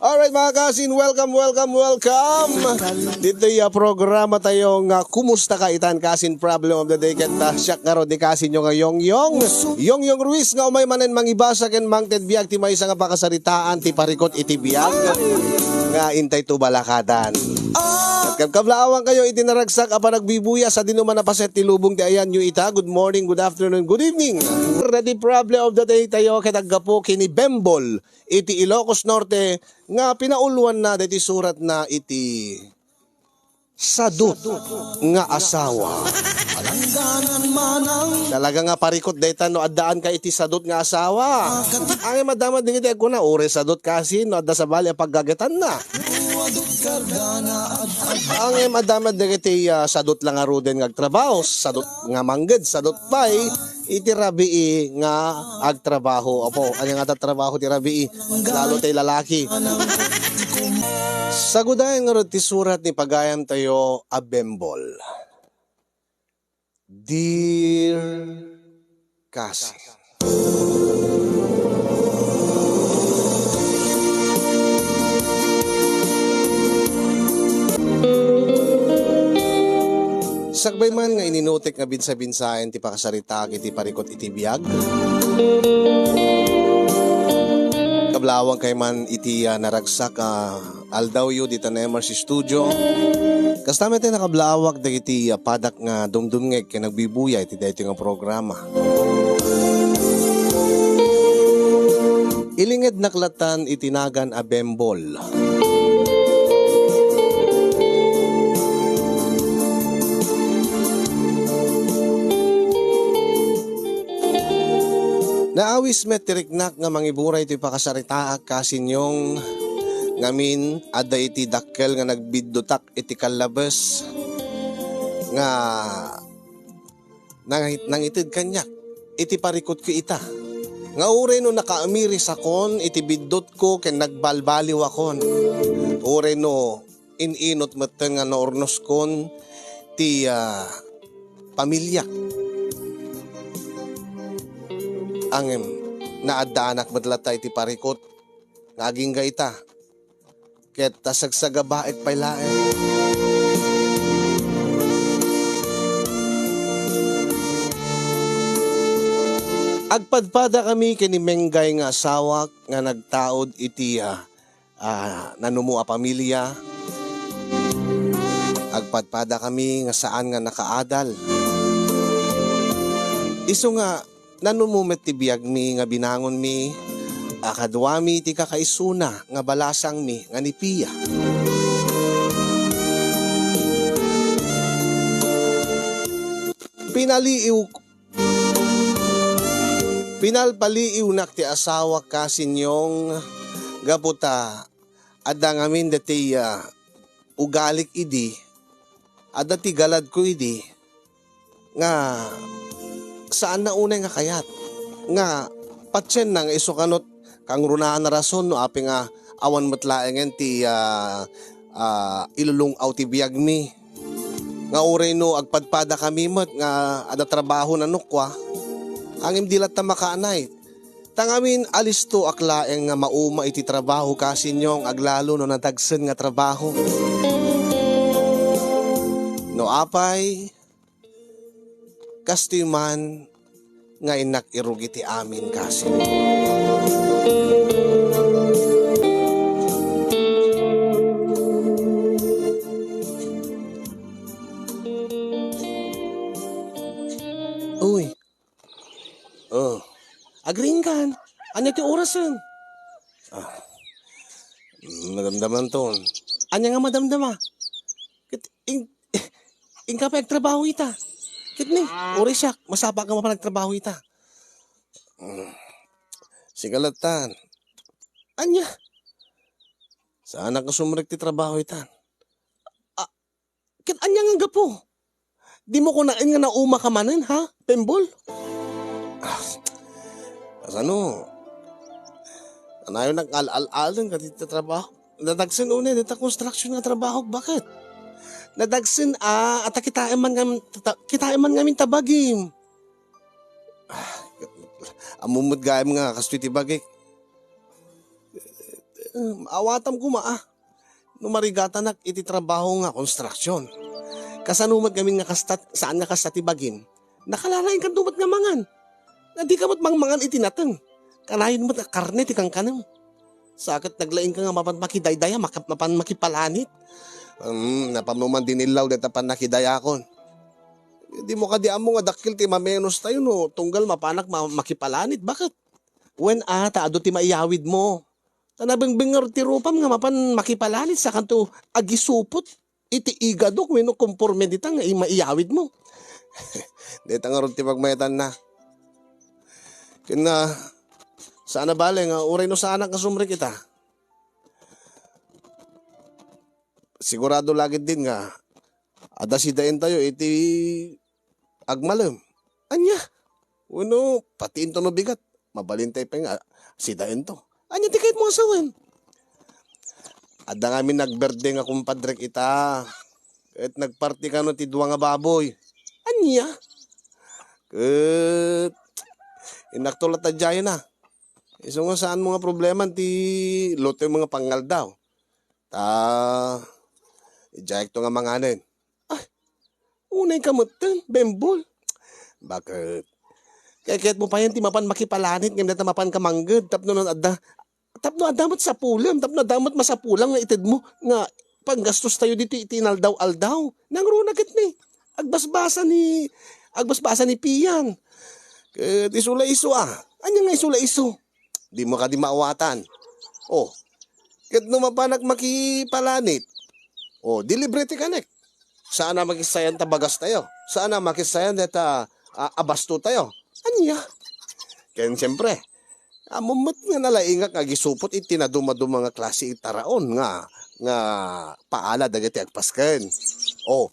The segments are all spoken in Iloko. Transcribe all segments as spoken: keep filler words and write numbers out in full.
Alright, mga kasin, welcome, welcome, welcome. Ditoy, ah, programa tayo nga Kumusta Ka Itan, kasin, Problem of the Day. Ket, ah, siak ngarud ni kasinyo nga Yongyong. Yongyong Ruiz nga umay manen mangibasa ken mangted biag ti maysa nga pakasaritaan ti parikut iti biag nga intay tubalakadan. Ket kabkablaawankayo iti naragsak a panagbibuya sadino man a paset ti lubong ti ayanyo ita. Good morning, good afternoon, good evening. Ready, Problem of the Day tayo ket aggapu ken ni Bembol iti Ilocos Norte nga pinauluanna daytoy suratna iti sadut nga asawa. Talaga nga parikut dayta no addaanka iti sadut nga asawa. Angem adda met dagiti agkuna, uray sadut kasin no adda sabali a paggagetanna. Angem adda met dagiti, ah, sadut la ngaruden nga agtrabaho, sadut nga mangged, sadut pay iti rabii nga agtrabaho. Apo, ania nga ta trabaho ti rabii? Lalo tay lalaki. Sagudayen ngarud ti surat ni pagayamtayo a Bembol. Dear Kasi. Sakbay man nga ininutek nga binsa-binsaen ti pakasaritaak iti parikut iti biag, kablaawankayo man iti, ah, naragsak a aldawyo dita Nemars Studio. Kasta met ti nakablawak dagiti, ah, padak nga dumdumngeg ken nagbibuya iti daytoy nga programa. Ilingednak lattan iti nagan a Bembol. Naawis met ti riknak nga mangiburay ti pakasaritaak kasin Yong ngamin, adda iti dakkel nga nagbiddutak iti kallabes nga nangit-, nangited kaniak iti parikutko ita, nga uray no nakaamirisakon iti biddutko ken nagbalbaliwakon, uray no in-inut metten nga naurnoskon ti, ah, pamiliak. Ngem naaddaanak met latta iti parikut nga agingga ita. Ket ta sagsagabaek pay laeng. Agpadpadakami ken ni Menggay nga asawak nga nagtaud iti, ah, ah, nanumo a pamilia. Agpadpadakami nga saan nga nakaadal. Isu nga nanumo met ti biagmi nga binangonmi a kaduami ti kakaisuna nga balasangmi nga ni Pia. Pinaliiw-, pinalpaliiwnak ti asawak kasin Yong gapu ta adda ngamin daytoy, ah, ugalik idi, adda ti galadko idi, nga saanna unay nga kayat, nga patienna nga isu kano ti kangrunaan a rason no apay nga awan met laengen ti, ah, ah, ilulung-aw ti biagmi. Nga uray no agpadpadakami met nga adda trabahona no kua, ngem di latta makaanay. Ta ngamin, alistoak laeng nga mauma iti trabaho kasin Yong aglalo no nadagsen nga trabaho. No apay, kastoy man nga innak irugi ti amin kasin. Uy. Oh. Agriingkan. Ania ti orasen? Ah. Madamdamanton. Ania nga madamdama? Ket in-, inka pay agtrabaho ita. Ket ni, uray siak, masapa nga mapan agtrabaho ita. Mm. Sika lattan. Ania? Saanak nga sumrek ti trabaho ita. Ah, ket ania nga gapu? Dimo kunaen nga naumaka manen, ha, Pembol? Ah, kasano? Kanayon nga al-al-alen kadagiti trabaho. Nadagsen unay dayta construction nga trabaho, baket? Nadagsen a, ta kitaem man ngam-, ta-, kitaem man ngamin ta bagim. Ah, ammom met gayam nga kastoy ti bagik. Em, awatam koma, ah. No marigatanak iti trabaho nga konstruksion. Kasano met ngamin nga kasta, saan nga kasta ti bagim? Nakalalaingkanto met nga mangan. Nga dika met mangmangan iti nateng. Kanayon met a karne ti kankanem. Sa ket naglaingka nga mapan makidaydaya, maka-, mapan makipalanit. Hmm, napamnuman dinillaw dayta pannakidayakon. Dimo kadi ammo nga dakkel ti mamenos tayo no tunggal mapanak ma-, makipalanit. Baket? Wen a, ta adu ti maiyawidmo. Ta nabingbing ngarud ti rupam nga mapan makipalanit sakanto agisupot iti igadok wenno konporme dita nga i-, maiyawidmo. Dayta ngarud ti pagmayatanna. Ken na, saan a bale nga uray no saanak nga sumrekita. Sigurado la ketdin nga adda sidaentayo iti agmalem. Ania? Wenno, pati into no bigat, mabalin tayo pay nga sidaento. Ania ti kayatmo nga sawen? Adda ngamin nagberde nga kumpadrek ita. Ket nagparti kano ti dua nga baboy. Ania? Ket innakto latta diayen a. Isu nga saanmo nga problema ti lutoem nga pangaldaw. Ta, idiayekto nga manganen. Ay, unayka metten, Bembol. Baket? Kayatmo payen ti mapan makipalanit ngem dayta mapanka mangged tapno no adda, tapno adda met sapulem, tapno adda met masapulam nga itedmo nga panggastos tayo ditoy iti inaldaw-aldaw. Nangruna ket ni, agbasbasa ni, agbasbasa ni pian. Ket isu la isu a. Ania nga isu la isu? Dimo kadi maawatan. Oh, ket no mapanak makipalanit, oh, di libre ti kanek. Saan a makissayan ta bagas tayo. Saan a makissayan dayta, ah, abasto tayo. Ania? Ken siempre, ammom met nga nalaingak nga agisupot iti nadumaduma nga klase itaraon nga, nga paala dagiti agpasken. Oh,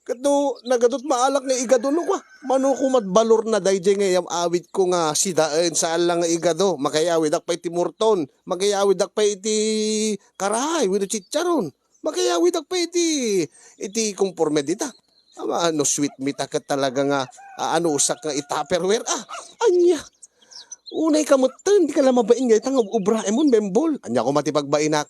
ket no nagadot maalak nga igado no kua, mano koma ti balorna daydiay nga iyam-awidko nga sidaen, saan la nga igado, makayawidak pay iti murton, makayawidak pay iti karahay wenno chicharon, makayawidak pay iti, iti konporme dita. Ama, no sweet meat a ket talaga nga, ah, anusak nga i-Tupperware, ah, ania? Unayka metten, dika la mabain nga ita nga ubraemon, Bembol. Ania koma ti pagbainak?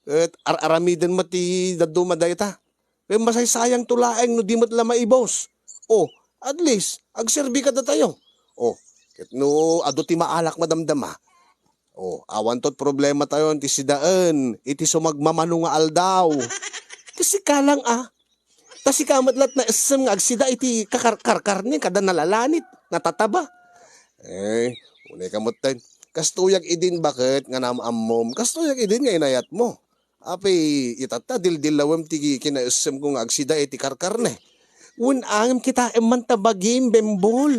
Ket ar-aramiden met ti dadduma dayta. Ket masaysayangto laeng no di met la maibos. Oh, at least, agserbi kadatayo. Oh, ket no adu ti maalak madamdama. Oh, awanto ti problema tayo ti sidaen iti sumagmamano nga aldaw. Ket sika lang a. Ta sika met la't naessem nga agsida iti kakar-, karkarne kada nalalanit, natataba. Eh, unayka metten. Kastoyak idin baket nga naam-ammom. Kastoyak idin nga inayatmo. Apay, itatta, dildillawem ti kinaessemko nga agsida iti karkarne. Wen a ngem kitaem man ta bagim, Bembol.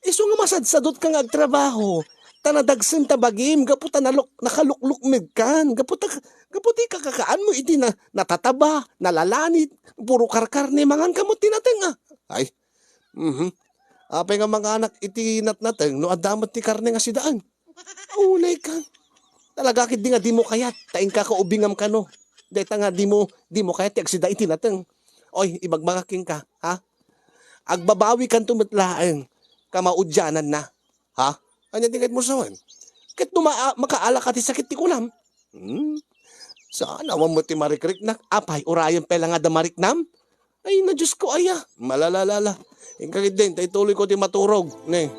Isu nga masadsadutka nga agtrabaho, ta nadagsen ta bagim gapu ta naluk-, nakaluklukmegkan, gapu ta, gapu ti kakakaanmo iti na-, natataba, nalalanit, puro karkarne, manganka met ti nateng a. Ay, mhm. Apay nga manganak iti natnateng no adda met ti karne nga sidaen? Unayka. Talaga ketdi nga dimo kayat, ta inka kaubingam kano. Dayta nga dimo, dimo kayat ti agsida iti nateng. Oy, ibagbagak kenka, ha? Agbabawikanto met laeng, kamaudiananna. Ha? Ania ti kayatmo sawen? Ket no maa-, makaalaka ti sakit ti kunam? Hmm? Saan awan met ti marikriknak? Apay, urayen pay la nga da mariknam? Ay, na Diyos ko, aya. Malalalala. Inka ketdin, ta ituloyko ti maturog. Ne.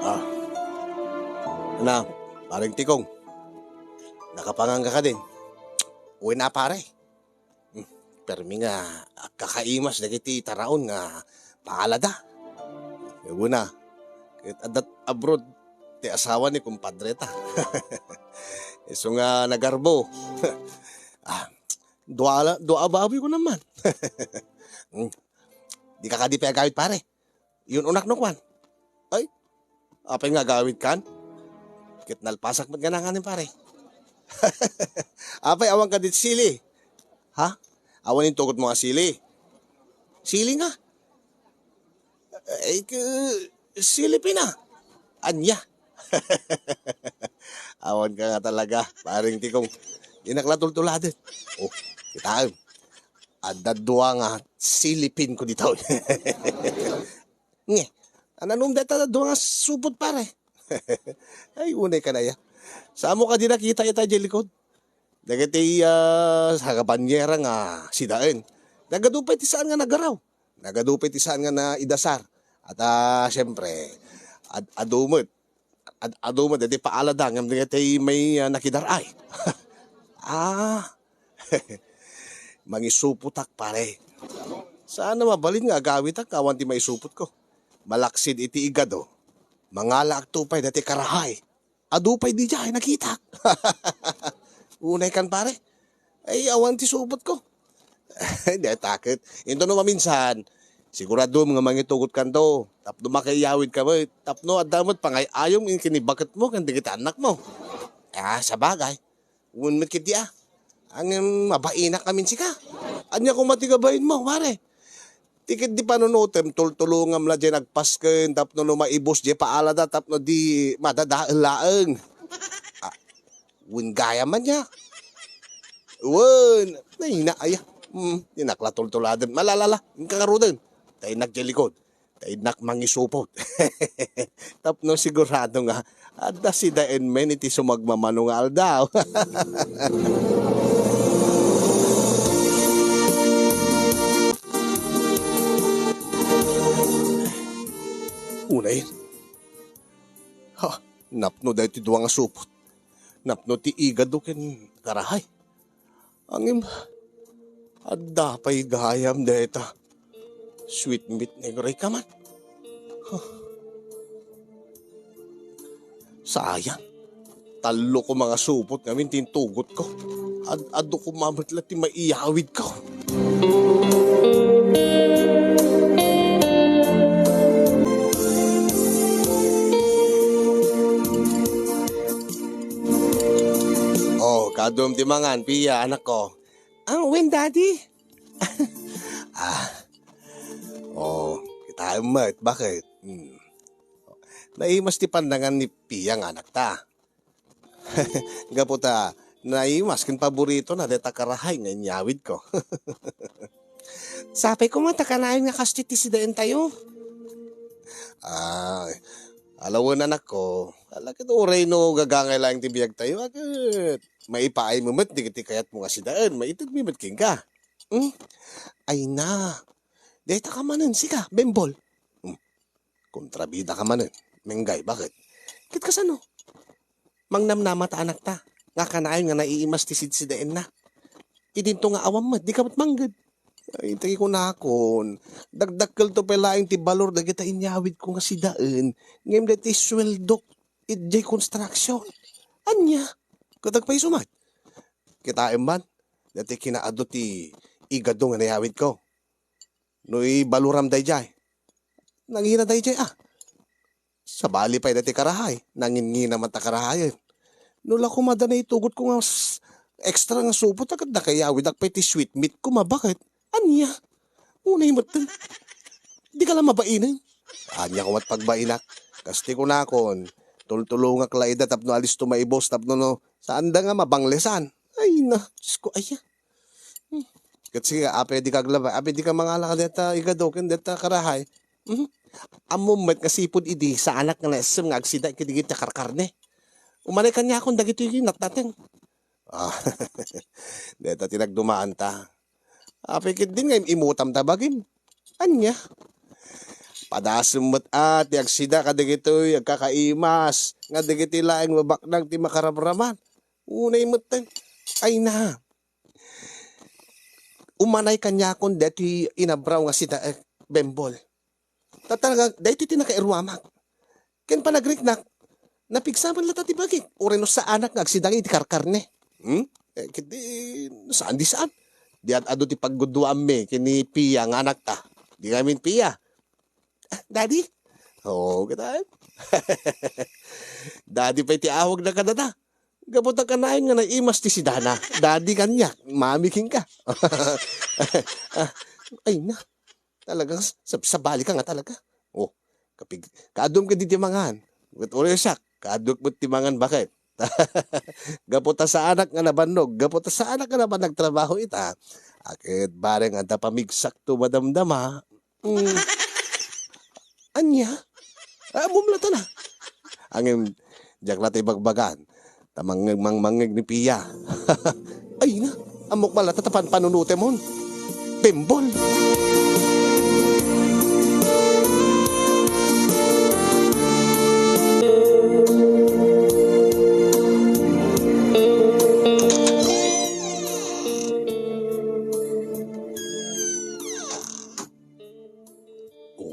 Ah. Ana, Pareng Tikong. Nakapangan ka kadin? Wen a, pare. Hmm, permi nga agkakaimas dagiti taraon nga paalada. Wen a, ket adda abroad ti asawa ni kumpadreta. Isu nga nagarbo. Ah, dua la, dua a baboy ko naman. Hmm. Dika kadi pay agawid, pare? Yun unak no kwan. Ay, apay nga agawidkan? Ket nalpasak met nga nanganin, pare. Apay, awan ka dit sili? Ha? Awan intugot mo nga sili? Sili nga? Ay, ke, sili pina. Anya? Awan ka nga talaga, paring Tikong. Di naklatultuladet. Oh, kitaem. Adda dua nga silipin ko ditoy. Nge, ananum dayta dua nga supot, pare? Ay, unay ka na ya. Samo ka di nakita ita di likod. Dagiti, ah, sa kabanyera nga sidaen. Nagadu pay ti saan nga nagaraw. Nagadu pay ti saan nga naidasar. At, ah, siyempre, ad-, adu met. Ad-, adu met, dagiti paalada, ngem dagiti may, ah, nakidar-ay. Ah, mangisupotak, pare. Saan a mabalin nga agawitak awan ti maisupotko. Malaksid iti igado. Mangalaak to pay dagiti karahay. Adu pay didiay nakitak. Unay kan, pare. Ay, awan ti supotko. Dayta ket. Into no maminsan, siguradom nga mangitugot kanto. Tapno makaiyawid ka met. Tapno adda met pangay-ayom ken ni baketmo ken dagiti annakmo. Ah, sabagay. Wen met ketdi a. Ngem mabainak amin sika. Ania koma ti gabainmo, pare? Ti ketdi panunotem, tultulongam la diay nagpasken tapno no maibus diay paalada tapno di madadael laeng. Ah, wen gayam ania? Wen, naina aya. Hmm, dinak la tultuladen. Malalala, inka ngaruden. Ta innak diay likod. Ta innak mangisupot. Tapno sigurado nga adda sidaen men iti sumagmamano nga aldaw. Unay. Ha, napno daytoy dua nga supot. Napno ti igado ken karahay. Ngem, adda pay gayam dayta. Sweet meat, negro, ikaman. Huh. Sayang. Tallo koma nga supot ngamin ti intugotko. Ad-adu koma met la ti maiyawidko. Oh, kaadum ti mangan, Pia, anakko. Ah, wen, Daddy? Ah. Oh, kitaem met. Bakit? Hmm. Naimas ti pandangan ni Pia nga anakta. Gapu ta naimas ken paboritona dayta karahay nga inyawidko. Sapay koma ta kanayon nga kastoy ti sidaentayo. Ah, alawen, anakko, ala ket uray no gagangay laeng ti biagtayo, a ket maipaaymo met dagiti kayatmo nga sidaen, maitedmi met kenka. Hmm? Ay na, dayta ka manen, sika, Bembol. Hmm. Kontrabida ka manen, Menggay, bakit? Ket kasano? Mangnamnama ta anakta, nga kanayon nga naiimas ti sidsidaenna. Idinto nga awan met, dika met mangged. Ay, ta kunakon, dagdakkelto pay laeng ti balor dagita inyawidko nga sidaen, ngem daytoy sueldok idiay construction. Ania? Ket agpayso met. Kitaem man, daytoy kinaadu ti igado nga nayawidko. No ibaloram daydiay, nangina daydiay, ah. Sabali pay daytoy karahay, nangingina man ta karahayen. No la koma adda naitugotko nga s-, extra nga supot, a ket dakayawidak pay ti sweet meat koma, bakit? Ania? Unay met. Dika la mabainen. Ania koma ti pagbainak? Kas ti kunakon, tultulongak la ida tapno alisto maibus tapno no, saanda nga mabanglesan. Ay na, Diyos ko, aya. Hmm. Ket sige, apay dika aglaba, apay dika mangala kadayta igado ken dayta karahay. Mhm. Ammom met nga sipud idi saanak nga naisem nga agsida ket dagiti karkarne. Umanay kaniakon dagitoy natnateng. Ah, dayta ti nagdumaanta. Apay ketdin nga im-imutam ta bagim. Ania? Padasem met a ti agsida kadagitoy agkakaimas nga dagiti laeng mabaknang ti makaramraman. Unay metten. Ay na. Umanay kaniakon daytoy inabraw nga sidaek, Bembol. Ta talaga, daytoy ti nakairuamak. Ken panagriknak, napigsa man latta ti bagik, uray no saanak nga agsidang iti karkarne. Hmm? Eh, ket di, saan di saan. Di ad-adu ti pagguduaammi ken ni Pia nga anakta. Di ngamin Pia. Ah, Daddy? Oo, kita. Daddy pay ti awagna kadata. Gapu ta kanayon nga naimas ti sidana. Daddy kaniak, mami kenka. Ah, ay na, talagang sab-, sabali ka nga talaga. Oh, kapig-, kaadum ka di ti mangan. Ket uray siak, kaaduk met ti mangan, baket. Gapu ta saanak nga nabannog, gapu ta saanak nga napan nagtrabaho ita. Ket bareng adda pamigsakto madamdama. Mm. Ania? Ah, ammom la ta na. Ngem, diak la ta ibagbagan. Ta mangngeg, mangmangngeg ni Pia. Ay na, ammok man la ta panpanunotemon. Bembol!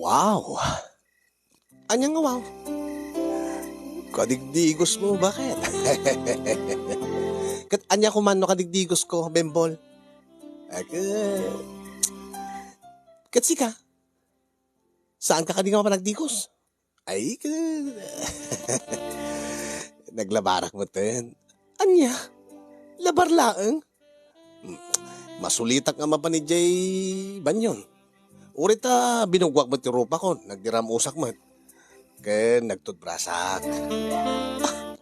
Wow! Ania nga wow? Kadigdigos mo, bakit? Ket ania ko man no kadigdigos ko, Bembol? Ket, ket sika? Saan ka kadi nga mapan nagdigos? Ay, ket, naglabarak metten. Ania? Labar laeng? Hmm, masulitak nga mapan idiay banyon. Uray ta binugwak met ti rupakon, nagdiramusak met. Ken nagtutbrasak. Ah,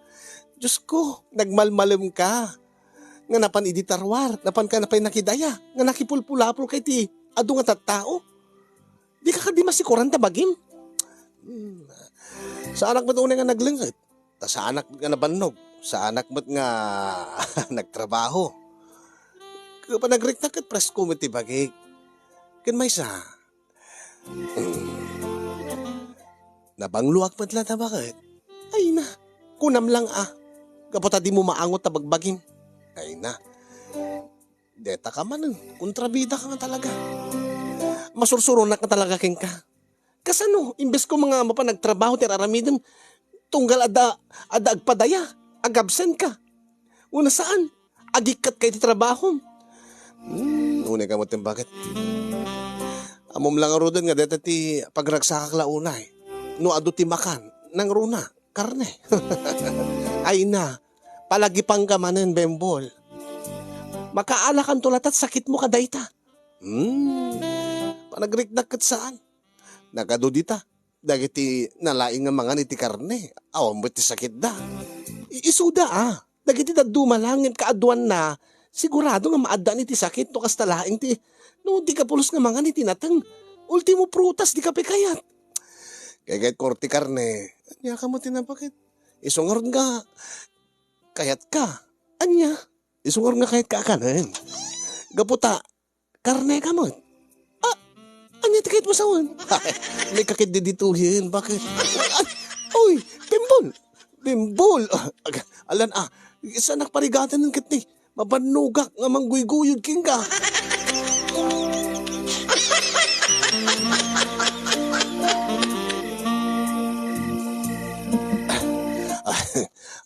Diyos ko, nagmalmalem ka. Nga napan idi tarwar, napan ka na pay nakidaya, nga nakipulpulapol ka iti adu nga tattao. Di ka kadi masikoran ta bagim? Hmm. Saanak met unay nga naglenget. Ta saanak met nga nabannog. Saanak met nga nagtrabaho. Ket panagriknak ket presko met ti bagik. Ken maysa, hmm, nabangloak met la ta baket. Ay na, kunam lang a. Gapu ta dimo maangot ta bagbagim. Ay na. Deta ka manen, kontrabida ka nga talaga. Masursuronak nga talaga kenka. Kasano, imbes ko nga mapan nagtrabaho ti ar-aramidem, tunggal adda, adda agpadaya, agabsent ka. Wenno saan, agikkat ka iti trabahom. Hmm, unay ka met ti baket. Ammom la ngaruden nga deta ti pagragsakak la unay. No adu ti makan, nangruna, karne. Ay na, palagipanka manen, Bembol. Makaalakanto latta ti sakitmo kadayta. Hmm, panagriknak ket saan. Nagadu dita, dagiti nalaing nga mangan iti karne, awan met ti sakitda. I-, isuda, a. Dagiti dadduma la ngem kaaduanna, sigurado nga maaddaan iti sakit no kasta laeng ti, no di ka pulos nga mangan iti nateng. Ultimo prutas, di ka pay kayat. Kayat korte karne, ania ka met ti nabaket? Isu ngarud nga kayatka. Ania? Isu ngarud nga kayatka a kanen. Gapu ta, karne ka met. Ah, ania ti kayatmo sawen? May kakit di ditoyen, bakit? Ay, uy, Bembol! Bembol! Ah, aga, alan, ah, saanak parigaten ket ni, mabannogak nga mangguyguyod kenka. Ah,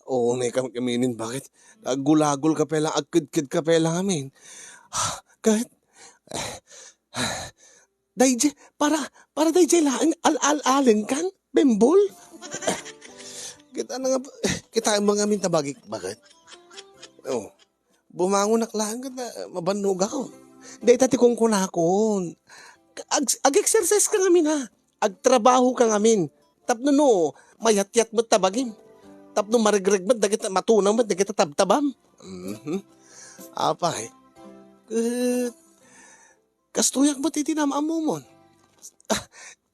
oo, may kam-, kaminin, bakit? Aggulagol ka pay lang, agkedked ka pay lang amin. Ket, dayjay, para, para dayjay laeng al-al-alenkan, Bembol? Kita na nga, kita mo nga amin ta bagik, bakit? Oh, bumangonak laeng ket, ah, mabannogak. Dayta ti kunkunakon. Ag-, ag-exercise ka ngamin, ha? Agtrabaho ka ngamin. Tapno no, mayatyat met ta bagim. Tapno maregreg met dagita, matunaw met dagita tabtabam. Mhm. Apay. Ket kastoyak met iti nam-ammomon. Ah,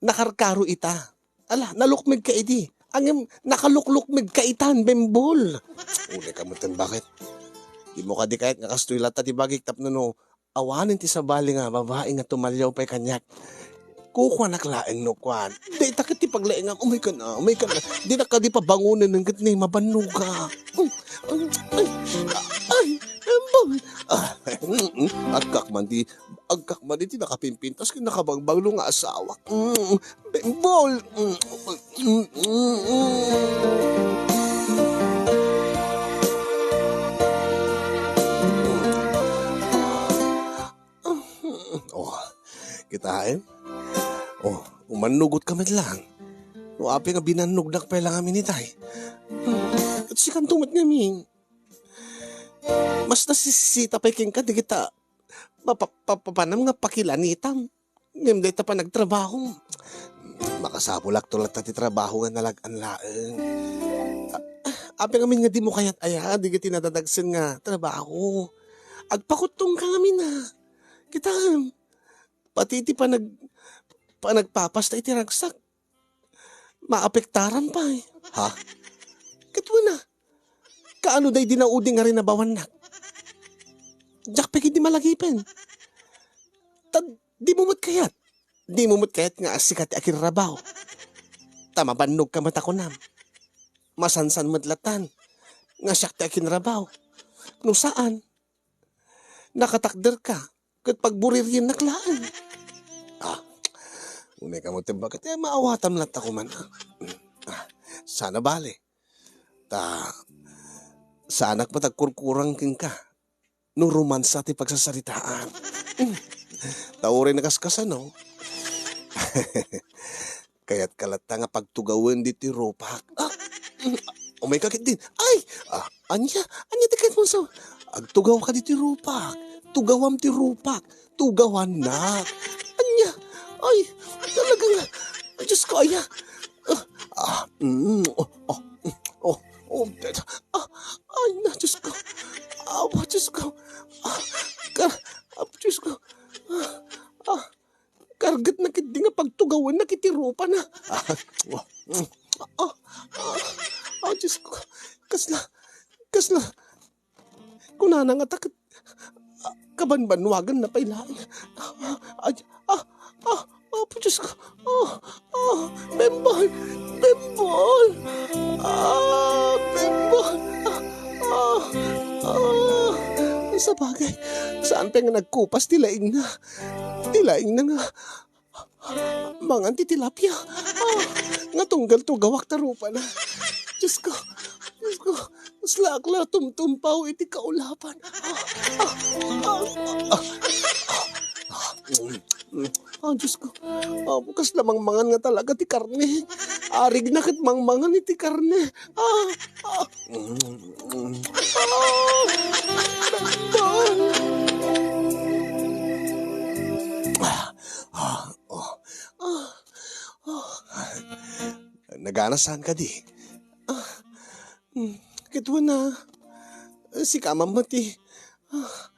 nakarkaro ita. Ala, nalukmeg ka idi. Ngem, nakaluklukmeg ka itan, Bembol. Unay ka metten, bakit? Dimo kadi kayat nga kastoy latta ti bagik tapno no, awanen ti sabali nga babai nga tumaliaw pay kaniak. Kukuanak laeng no kuan. Dayta ket ti paglaingam. Umay ka na, umay ka na. Di na kadi pabangonen ket ni mabannoga. Ay, ay, ay, ay, Bembol. Ah, mm, mm. Agkak man di, agkak man di ti nakapimpintas ken nakabangbanglo nga asawak. Mm, Bembol. Mm, mm, mm, mm. Oh, kitaem? Oh, umannugot ka met lang. No apay nga binannognak pay lang amin itay. Ket sikanto met ngamin. Mas nasisita pay kenka dagita mapa-, pa-, papanam nga pakilanitam. Ngem dayta panagtrabaho. Makasapulakto latta ti trabaho nga nalag-an laeng. Apay ngamin nga dimo kayat aya dagiti nadadagsen nga trabaho? Agpakuttongka ngamin, a. Kitam, pati iti panag-, panagpapasta iti ragsak, maapektaran pay. Ha? Ket wen a, kaano daydi nauding nga rinabawannak? Diak pay ketdi malagipen. Ta dimo met kayat, dimo met kayat nga sika ti akinrabaw. Ta mabannogka met a kunam. Masansan met latan nga siak ti akinrabaw. No saan, nakatakderka ket pagbuririennak laeng. Ah, unay ka met ti bakit, eh, maawatam latta koman, a. Ah, saan a bale. Ta, saanak met agkurkurang kenka no romansa ti pagsasaritaan. Ta uray nakaskasano, kayatka latta nga pagtugawen ditoy rupak. Ah, umayka ketdin. Ay! Ah, ania? Ania ti kayatmo sa-, agtugawka ditoy rupak. Tugawam ti rupak. Tugawannak. Ania? Ay, talaga nga. Ay, Diyos ko, aya. Ah, ah, mm, oh, oh, oh, oh, ah, ay na, Diyos ko. Awa, Diyos ko. Ah, ka-, ah, Diyos ko. Ah, ah, kargatna ketdi nga pagtugawannak iti rupana. Ah, oh, mm, ah, ah, ah, Diyos ko. Kasla, kasla, kunana nga ta ket, ah, kabanbanwaganna pay laeng. Ah, ah, ah, ah, Apo Diyos ko. Ah, ah, Bembol! Bembol! Ah, Bembol! Ah, ah, ah. Sabagay, saan pay nga nagkupas ti laingna? Ti laingna nga mangan ti tilapia. Ah, nga tunggal tugawak ta rupana. Diyos ko, Diyos ko, kasla ak la tumtumpaw iti kaulapan. Ah, ah, ah, ah, ah, ah, mm, mm. Ah, Diyos ko, ah, bukas la mangmangan nga talaga ti karne. Arigna ket mangmangan iti karne. Ah, ah, mm, mm. Ah, ah, ah, oh. Ah, ah. Naganas saan kadi? Ah, hmm, ket wen a, sika man met ti, ah,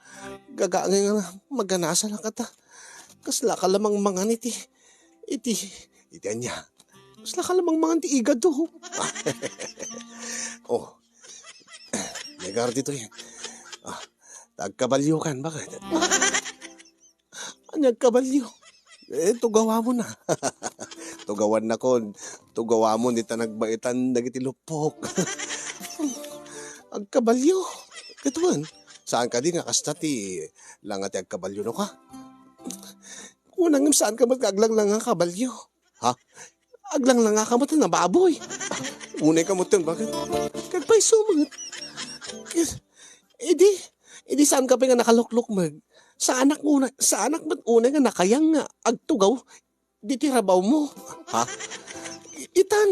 gagaangay nga maganasa la kata. Kasla ka la mangmangan iti, iti, iti ania? Kasla ka la mangmangan ti igado. Oh, negar ditoy. Ah, ta agkabalio kan, bakit? Ania agkabalio? Eh, tugawamon a. Tugawannakon. Tugawamon ita nagbaetan dagiti luppok. Agkabalio? Ket wen, saan kadi nga kasta ti langa ti agkabalio no ka? Kunam ngem saan ka met nga aglanglanga kabalio. Ha? Aglanglanga ka met a baboy. Unay ka met, bakit? Kagpayso met. Kis-, idi, idi saan ka pay nga nakaluklukmeg? Saanak unay, saanak met unay nga nakayang nga agtugaw diti rabawmo. Ha? I-, itan,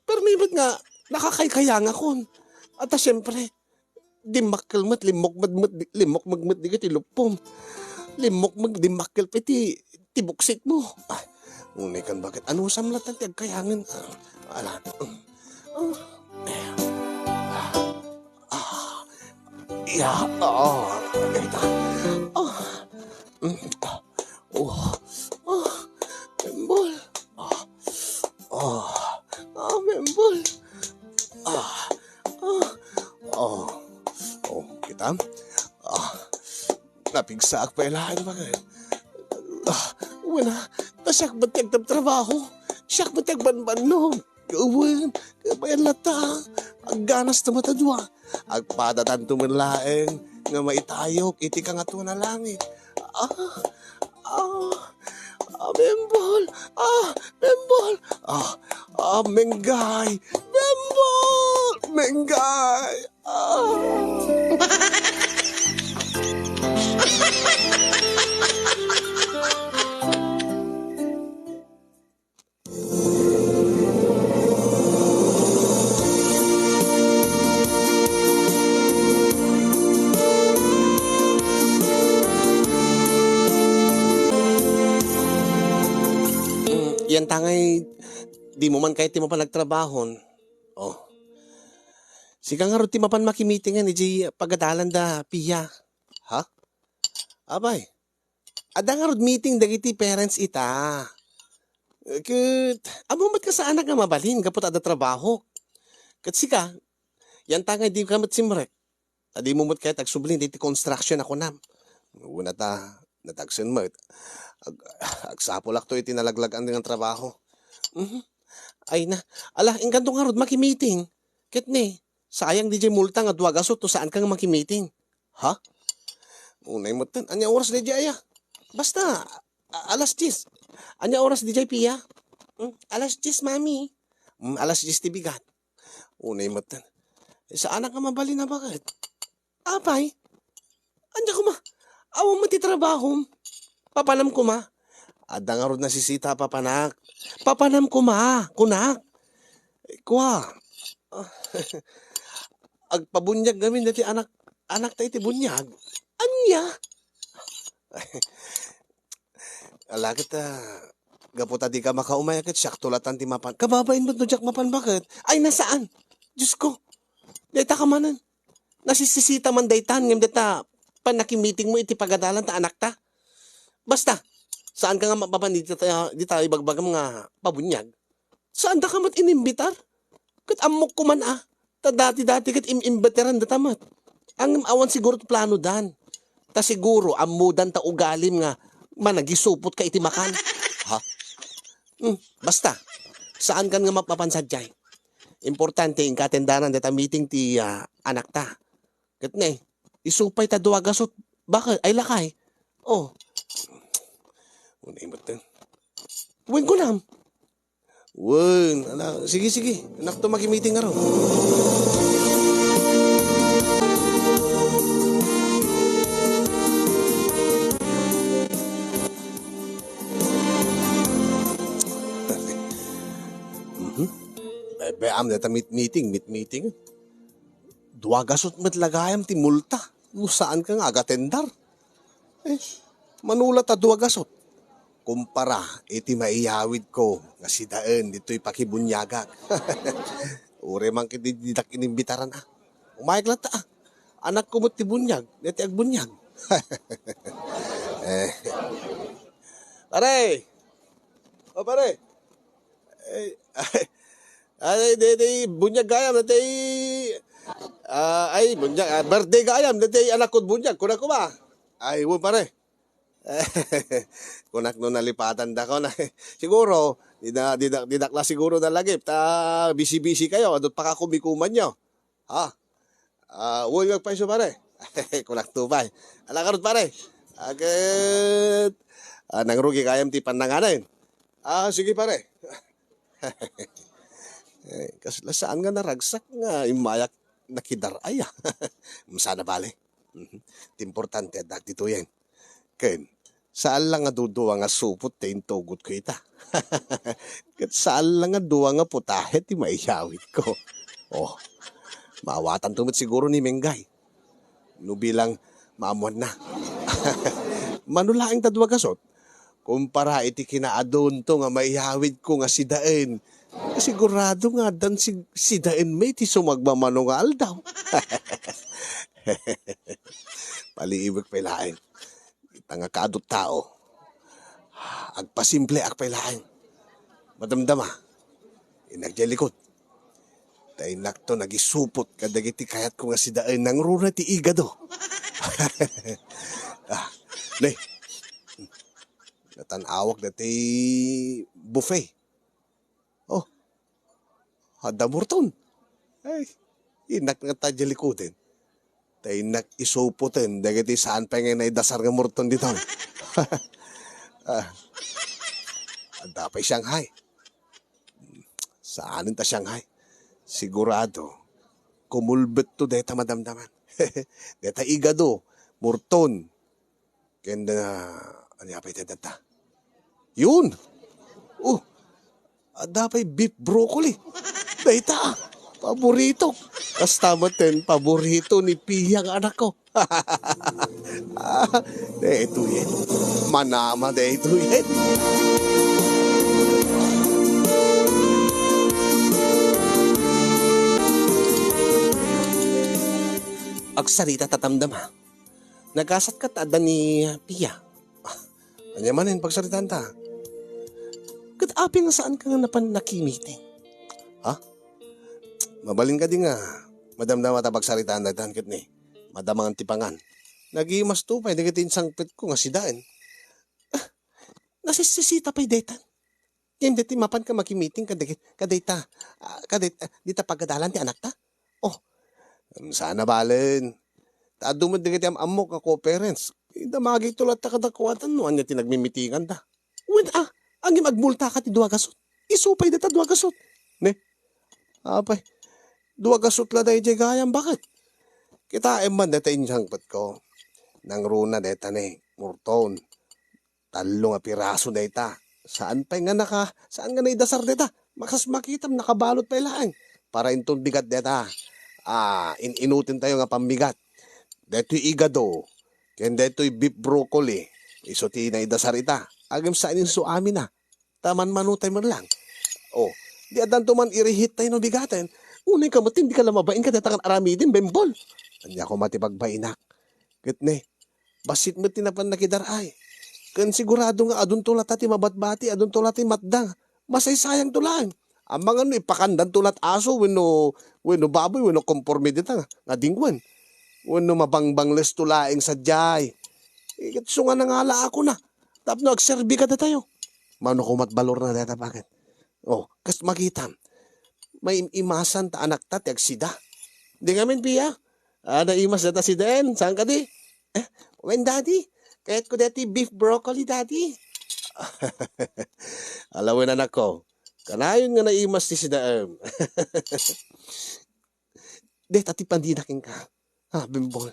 permi met nga nakakaykayangakon. At, ah, siyempre, dimmakkel met, limmukmeg met, limmukmeg met dagiti luppom. Limmukmeg, dimmakkel pay ti, ti buksikmo. Ah, unay kan, bakit? Anusam latta ti agkayangen? Ah, ala. Ah, eh. Ah, ya, ah, ita. Ah, mm, ah, oh, ah, Bembol. Ah, ah, ah, Bembol. Ah, ah, oh, oh, kita? Ah, napigsaak pay laeng, bakit? Ah, wen a, ta siak met ti agtrabtrabaho, siak met ti agbanbannog. Wen, kabayan latta, agganas ta met a dua. Agpadatanto met laeng nga maitayok iti Kangatoan a Langit. Ah, ah, ah, Bembol! Ah, Bembol! Ah, ah, Menggay! Bembol! Menggay! Ah! Mm, yan tangay, dimo man kayat ti mapan agtrabahon. Oh. Sika ngarud ti mapan makimiting idiay pagadalan da Pia. Ha? Apay, adda ngarud meeting dagiti parents ita. Ket, ammom met kasaanak nga mabalin gapu ta adda trabaho. Ket sika, yantangay dika met simrek. Ta dimo met kayat agsubli iti construction a kunam. Una ta, nadagsen met. Ag-, agsapulakto iti nalaglag-an nga trabaho. Mhm. Ay na. Ala, inkanto ngarud makimiting. Ket ne, sayang diay multa nga dua gasut no saanka nga makimiting. Ha? Unay metten, ania oras diay aya? Basta, a-, alas dies. Ania oras diay, Pia? Hmm, alas dies, Mami. Hmm, alas dies ti bigat. Unay metten. Eh, saanak nga mabalin a baket. Apay? Ania koma? Awan met ti trabahom. Papanam koma. Adda ngarud nasisita a papanak. Papanam koma, kunak. Eh, kua. Agpabuniag ngamin dati anak, anakta iti buniag. Ania? Ala ket, ah, gapu ta dika makaumay ket siakto latan ti mapan. Kababain met no diak mapan baket. Ay, na saan? Diosko. Dayta ka manen. Nasisisita man daytan ngem dayta pannakimitingmo iti pagadalan ta anakta. Basta, saanka nga mapapan dita, dita ibagbagam nga pabuniag. Saandaka met inimbitar? Ket ammok koma a, ta dati-dati ket im-imbitaran data met. Ngem awan siguro ti planodan. Ta siguro ammodan ta ugalim nga managisupotka iti makan. Ha? Hmm, basta, saankan nga mapapan sadiay. Importante, inka atendanan data meeting ti, ah, anakta. Ket ne, isu pay ta dua gasut, baket, ay lakay. Oh. Unay metten. Wen kunam. Wen, ala, sige, sige. Anakto makimiting ngarud. Mhm. Bebe, am, deta meet-, meeting, meet-, meeting. Dua gasut met la gayam ti multa no saanka nga agatendar. Eh, mano la ta dua gasut kumpara iti maiyawidko nga sidaen ditoy pakibuniagak. Uray man ket di-, didak inimbitaran a. Umayag latta a. Anakko met ti buniag, dayta agbuniag. Eh. Pare! O, pare! Ay, ay, ay, di, di, buniag gayam, dati, ah, ay, buniag, ah, birthday gayam, dati, anakko buniag, kunak koma. Ay, wen, pare. Kunak no nalipatandakon. Siguro, dida, dida, didak la siguro nalagip, ta busy-busy kayo, adut pakakumikumanyo. Ha? Ah, wen nga agpayso, pare. Kunak to, pay. Ala ngarud, pare. Aket, ah, nangrugi gayam ti pannanganen. Ah, sige, pare. Eh, kasla saan nga naragsak nga immayak nakidar-ay, ah. Sana bale. Mhm. Ti importante, adda agditoyen. Ken, saan la nga dudua nga supot ti intugotko ita. Ket saan la nga dua nga putahe ti maiyawidko. Oh, maawatanto met siguro ni Menggay. No bilang maammoanna. Mano laeng ta dua gasut, kumpara iti kinaadunto nga maiyawidko nga sidaen, sigurado nga addan sig-, sidaen met ti sumagmamano nga aldaw. Paliibek pay laeng. Ita nga kaadu tao, agpasimple ak pay laeng. Madamdama, innak diay likod. Ta innakto nagisupot kadagiti kayatko nga sidaen nangruna ti igado. Ah, ne, natan-awak dati buffet. Oh, adda murton. Ay, innak nga ta diay likoden. Ta innak isupoten dagiti saan pay nga naidasar nga murton ditoy. Ah, adda pay Shanghai. Saanen ta Shanghai. Sigurado, kumulbet to dayta madamdaman. Dayta igado, murton, ken, ah, ania pay ti adda? Yun! Oh, adda pay beef broccoli. Dayta, paborito. Kasta met ten paborito ni Pia nga anakko. Ah, daytoyen. Manama daytoyen. Sarita ta tamdama. Nagasat ka ta adda ni Pia. Ah, ania manen pagsaritaanta? Ket apay nga saan ka nga napan nakimiting? Ha? Mabalin kadi nga madamdama ta pagsaritaan daytan ket ni madamdama ti pangan. Nagimasto pay dagiti insangpetko nga sidaen. Ah, nasisisita pay daytan. Ngem daytoy mapan ka makimiting kadagit-, kadayta, ah, kadayt-, ah, dita pagadalan ti anakta? Oh, saan a balen. Ta adu met dagiti am-ammok nga co-parents. Idamagikto latta kadakuada no ania ti nagmimitinganda. Wen a, ngem agmultaka ti dua gasut. Isu pay dayta dua gasut. Ne? Apay, dua gasut la daydiay gayam, baket? Kitaem man dayta insangpetko. Nangruna dayta ni Morton. Tallo nga piraso dayta. Saan pay nga naka-, saan nga naidasar dayta? Makas makitam, nakabalot pay laeng. Para inton bigat dayta. Ah, in-inutentayo nga pambigat. Daytoy igado, ken daytoy beef broccoli, isu ti naidasar ita. Ngem saan insu amin a. Ta manmanotay met lang. Oh, di addanto man irihit tayo no bigaten. Unay ka met, di ka la mabain kadayta nga aramiden, Bembol. Ania koma ti pagbainak? Ket ne, bassit met ti napan nakidar-ay. Ken sigurado nga adunto latta ti mabatbati, adunto latta ti matda. Masaysayangto laeng. Amangan no ipakandanto lat aso wenno, wenno baboy, wenno konporme dita nga, nga dingwen. Wenno mabangbanglesto laeng sadiay. Iket isu nga nangalaakon a tapno agserbi kadatayo. Mano komat balorna dayta, baket? Oh, kas makitam. Maim-imasan ta anakta ti agsida. Di ngamin, Pia? Ah, naimas dayta sidaen. Saan kadi? Eh, wen, Daddy. Kayatko dayta beef broccoli, Daddy. Ala wen, anakko. Kanayon nga naimas ti sidaem. Dayta ti pandina kenka. Ha, Bembol.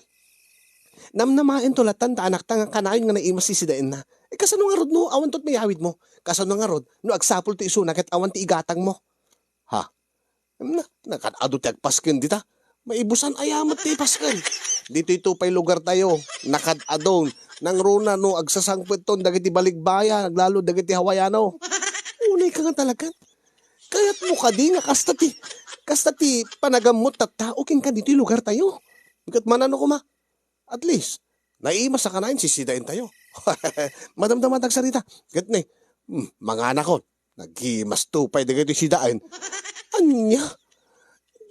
Namnamaento lattan ta anakta nga kanayon nga naimas ti sidaenna. Eh, kasano ngarud no awan tot mayawidmo? Kasano ngarud no agsapulto isuna ket awan ti igatangmo? Ha? Na, nakad-adu ti agpasken dita. Maibusan aya met ti pasken. Ditoy to pay lugartayo, nakad-adun. Nangruna no agsasangpetton dagiti baligbaya, aglalo dagiti Hawaiano. Unay ka nga talagan. Kayatmo kadi nga kasta ti, kasta ti panagammot tattao kenka ditoy lugartayo? Ket manano koma? At least, naimas a kanayon ti sidaentayo. Madamdama ti agsarita. Ket ne, hmm, manganakon. Nagimasto pay dagiti sidaen. Ania?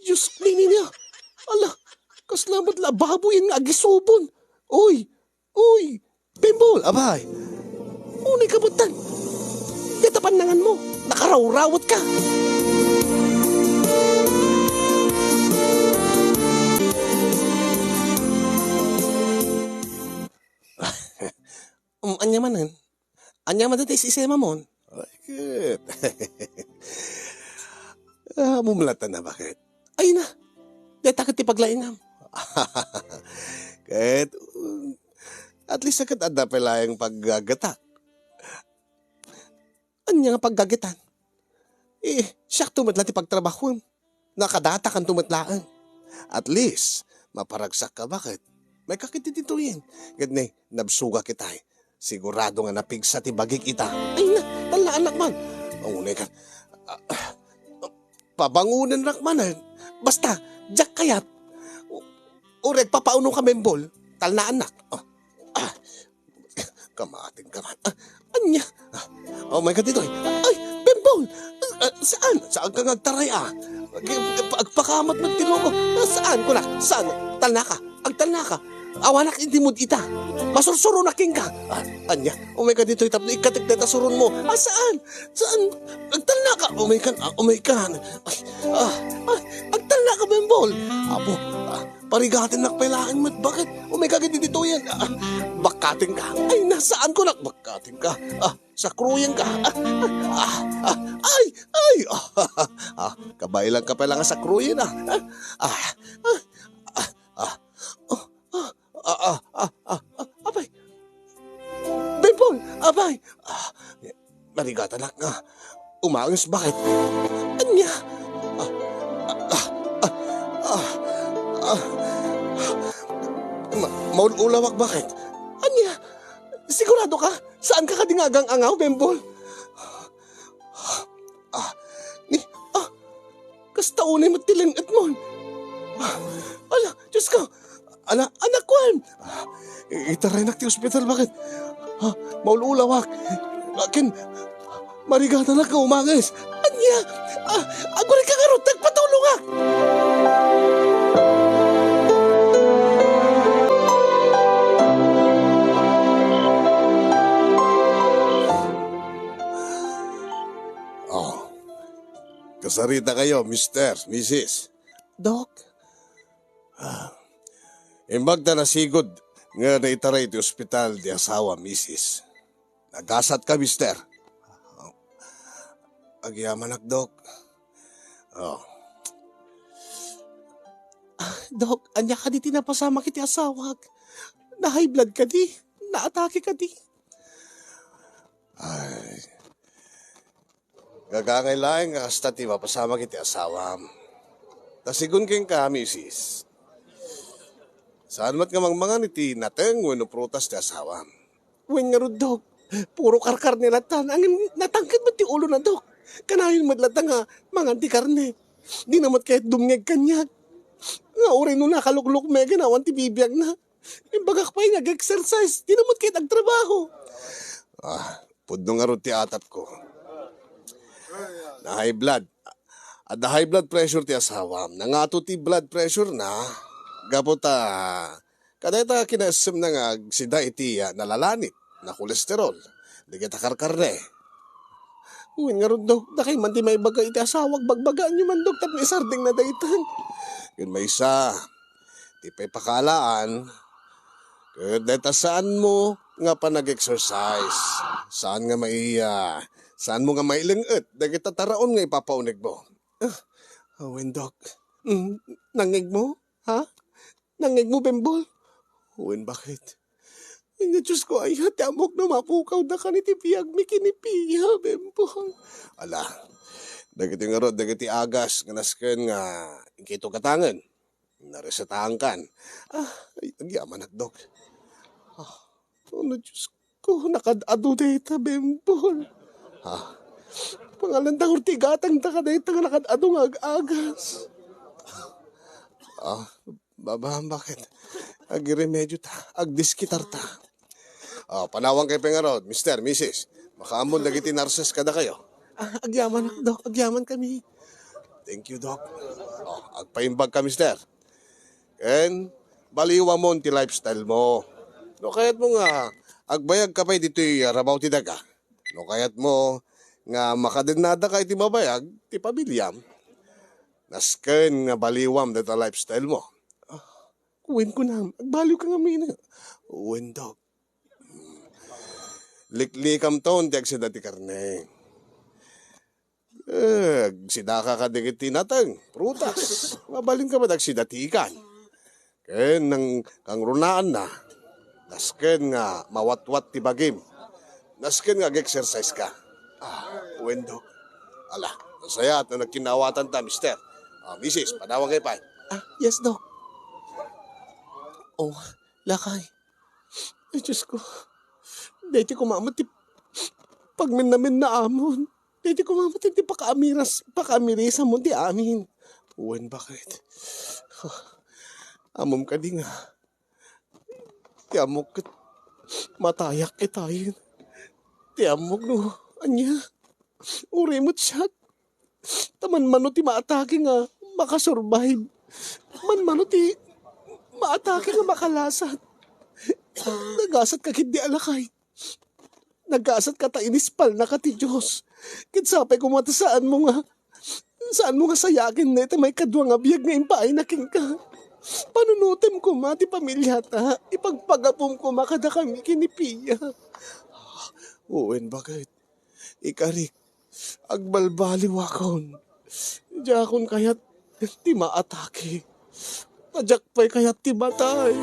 Dios, nini niya. Ala, kasla met la baboyen nga agisubon. Uy, uy, Bembol, abay. Unay ka butan. Dayta pannanganmo. Nakarawrawet ka. Um, ania manen? Ania manen ti is-isemamon? Ay, ket. Ah, mumlatan na, baket? Ay na, dayta ket ti paglaingam. Ket, um, at least, ket adda pay laeng paggagetak. Ania nga paggagetan? Eh, siakto met la ti pagtrabahuem. Nakadatakanto met laeng. At least, maparagsakka, baket? Maikakit ti ditoyen. Ket ne, nabsogak itay. Sigurado nga napigsa ti bagik ita. Ay na, talnaanak man. Unay ka. Ah, ah, pabangonenrak manen. Basta, diak kayat. U-, uray agpapauno ka, Bembol. Talnaanak. Oh. Ah. Kamating ka man. Ah, ania? Ah, oh my God, ditoy. Ay, Bembol! Ah, saan? Saan ka nga agtaray, ah? Ag-, agpakamat met ti lubong. Ah, saan, kunak? Saan? Talnaka. Agtalnaka. Awanak idi mood ita. Masursuronak kenka. Ah, ania? Oh my God, ditoy tapno ikkatek dayta suronmo. Ah, saan? Saan? Agtalnaka. Oh my God. Ah, oh my God. Ay, ah, ah, agtalnaka, Bembol. Apo, ah, parigatennak pay laeng met, baket? Oh my God, idi ditoyen. Ah, bakkatenka. Ay, na, saan kunak? Bakkatenka. Ah, sakruyenka. Ah, ah, ah, ah, ay, ay. Ah, ah, ah, kabaelanka pay la nga sakruyen, ah. Ah, ah, ah, ah, ah. Oh, ah, ah, ah, ah, ah, ah, apay. Bembol, apay. Ah, narigatanak nga. Umanges, baket? Ania? Ah, ah, ah, ah, ah. Ma-, maul-ulawak, baket? Ania? Sigurado ka? Saan ka kadi nga agang-angaw, Bembol? Ah, ni, ah, kasta unay met ti leng-etmon. Ah, ala, Diyos ko. Ala, anakko, em! Ah, i-, itaraynak ti ospital, baket? Ah, maul-ulawak. Akin, marigatanak nga umangis. Ania? Ah, agurayka ngarud, agpatulongak! Oh, kasarita kayo, Mister, Missus. Doc? Ah, imbag ta nasigud nga naitaray iti ospital ti asawa, Missus. Nagasat ka, Mister. Agyamanak, Doc. Oh. Ah, Doc, ania kadi ti napasamak iti asawak? Na-high blood kadi? Naatake kadi? Ay, gagangay laeng nga kasta ti mapasamak iti asawam. Ta sigun kenka, Missus, saan met nga mangmangan iti nateng wenno prutas ti asawam. Wen ngarud, Dok, puro karkarne latta, ngem natangked met ti ulona, Dok. Kanayon met latta nga mangan ti karne. Dina met kayat dumngeg kaniak. Nga uray no nakaluklukmegen awan ti bibiagna. Imbagak pay nga ag-exercise, dina met kayat agtrabaho. Ah, pudno ngarud ti atapko. Na-high blood. Adda high blood pressure ti asawam. Nangato ti blood pressure na gapu ta kadayta kinaessemna nga agsida iti, ah, nalalanit, na kolesterol, dagita karkarne. Wen ngarud, Dok, dakay man ti maibaga iti asawak, bagbagaanyo man, Dok, tapno isardengna dayta. Ken maysa, ti pay pakaalaan, ket dayta saanmo nga panag-exercise. Saan nga mai-, ah, saanmo nga maileng-et dagita taraon nga ipapaunegmo. Ah, wen, Dok. Mm, nangngegmo? Ha? Nangngegmo, Bembol? Wen, baket? Ay, Diosko, aya ti ammok no mapukawdakan iti biagmi ken ni Pia, Bembol. Ala, dagiti ngarud, dagiti agas nga nasken nga inkito gatangen. Naresetaankan. Ah, ay, agyamanak, Dok. Ah, ano, Diosko, nakad-adu dayta, Bembol. Ah, pangalanta ti gatangta kadayta nga nakad-adu nga ag-agas. Ah, Baba, baket? Agiremediotak, agdiskitarta. Ah, panawankayo pay ngarud, Mister, Missus. Makaammon dagiti nurses kadakayo. Ah, agyamanak, Dok. Agyaman kami. Thank you, Doc. Oh, agpaimbag ka, Mister. Ken, baliwamon ti lifestyle mo. No kayatmo nga agbayag ka pay ditoy rabaw ti daga. No kayatmo nga makadennada ka iti mabayag ti pamiliam, nasken nga baliwam dayta lifestyle mo. Ah, wen kunam, agbaliwka ngamin. Wen, Doc. Liklikamton ti agsida ti karne. Eh, agsidaka kadagiti nateng, prutas. Mabalinka met agsida ti ikan. Ken nang kangrunaanna, nasken nga mawatwat ti bagim. Nasken nga ag-exercise ka. Ah, wen, Dok. Ala, nasayaat no nagkinnaawatanta, Mister. Ah, Missus, panawankayo pay. Ah, yes, Dok. Oh, lakay. Ay, Diosko. Daytoy koma met ti pagmennamen na amon. Daytoy koma met ti pakaamiras-, pakaamirisamon ti amin. Wen, baket? Ammom kadi nga ti ammok ket matayak itayen. Ti ammok no ania. Uray met siak. Ta manmano ti maatake nga makasurvive. Manmano ti maatake nga makalasat. Nagasatka ketdi a lakay. Nagasatka ta inispalnaka ti Dios. Ket sapay koma ta saanmo nga, saanmo nga sayaken dayta maikadua nga biag nga impaayna kenka. Panunotem koma ti pamiliata. Ipagpagapom koma kadakami ken ni Pia. Wen, baket? Ikarik, agbalbaliwakon. Diakon kayat ti maatake. Ta diak pay kayat ti matay.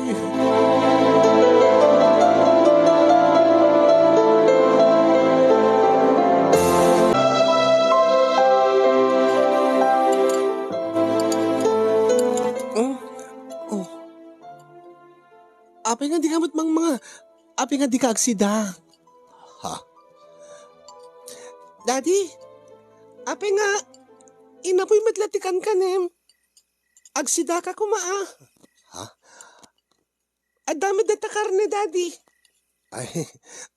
Oh, oh. Apay nga dika met mangmanga? Apay nga dika agsida? Ha? Daddy, apay nga inapoy met la ti kankanem? Agsidaka koma, a. Ha? Adda met dayta karne, Daddy. Ay,